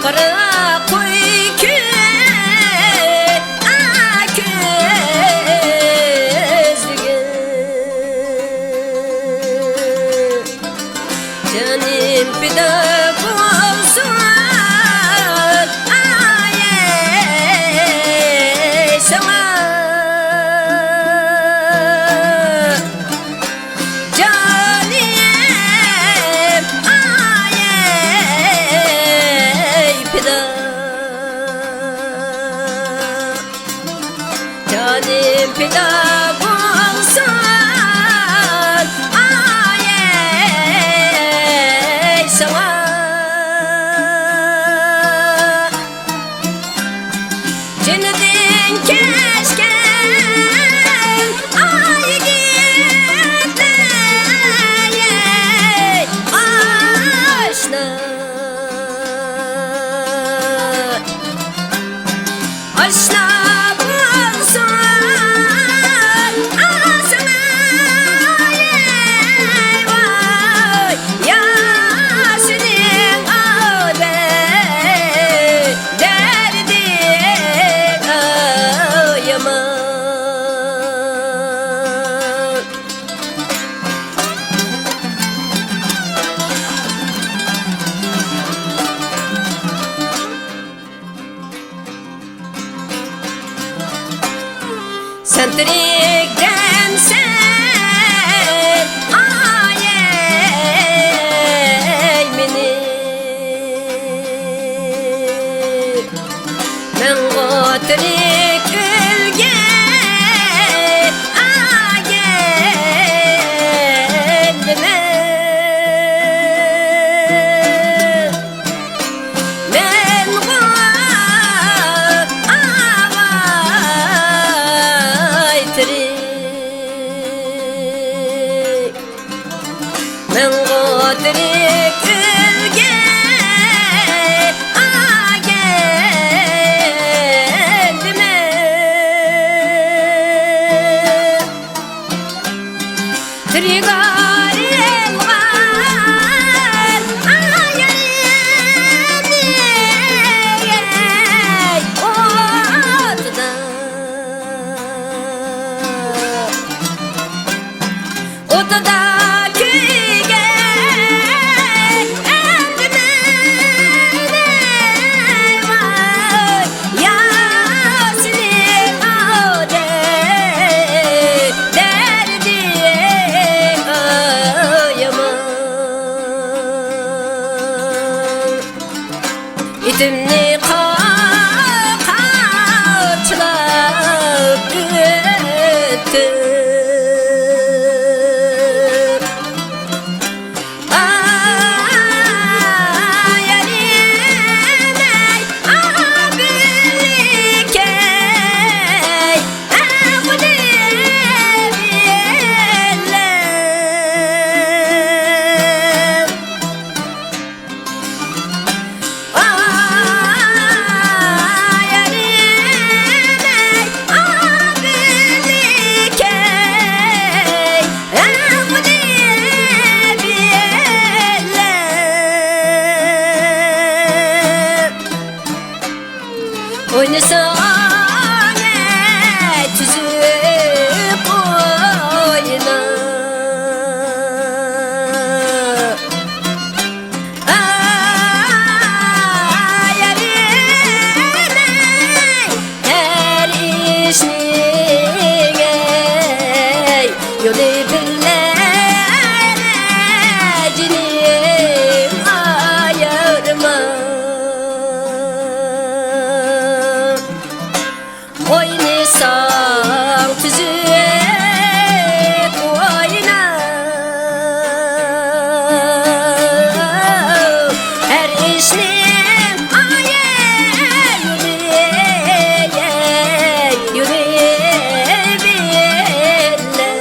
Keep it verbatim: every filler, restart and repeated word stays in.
قارا قوي كۆ-، ئا، كۆزلىگىن. جېنىم پىدا بولسۇن، ئايەي، ساڭا. جانىم، ئايەي، پىدا. جانىم پىدا بولسۇن، ئايەي، ساڭا. جېنىدىن كەچكەن ئاي يىگىتلەر، ئاشنا. ئاشنا بولسۇن، ئاسماي، ۋاي، ياشنىڭ ئادەم دەردى يامان. سەن تىرىك دەمسەن، ئايەي، مېنى. مەنغۇ تىرىك ئۆلگەن ئاگەندىمەن. مەنغۇ ئاۋاي تىرىك. مەنغۇ تىرىك ئۆلگەن ئاگەندىمەن. تىرىك ئايرىلغان ئايالنى ئوتىدا. ئوتىدا كۆيگەن ئەمدى مەن، ۋاي، ياسىنىڭ ئادەم دەردى يامان. ئېتىمنى قاقاچلاپ ئۆتتۈم. ئاي، يارىمەي، ئابىلىكەي، ئەغلى بىللە. ئوينىساڭ تۈزۈك ئوينا. ئايرىلماي ھەر ئىشنىڭ، ئەي، يولى بىللە، جېنىم ئايرىما. ئوينىساڭ تۈزۈك ئوينا، ھەر ئىشنى ئايە يۈرەي، يۈرەي بىللە.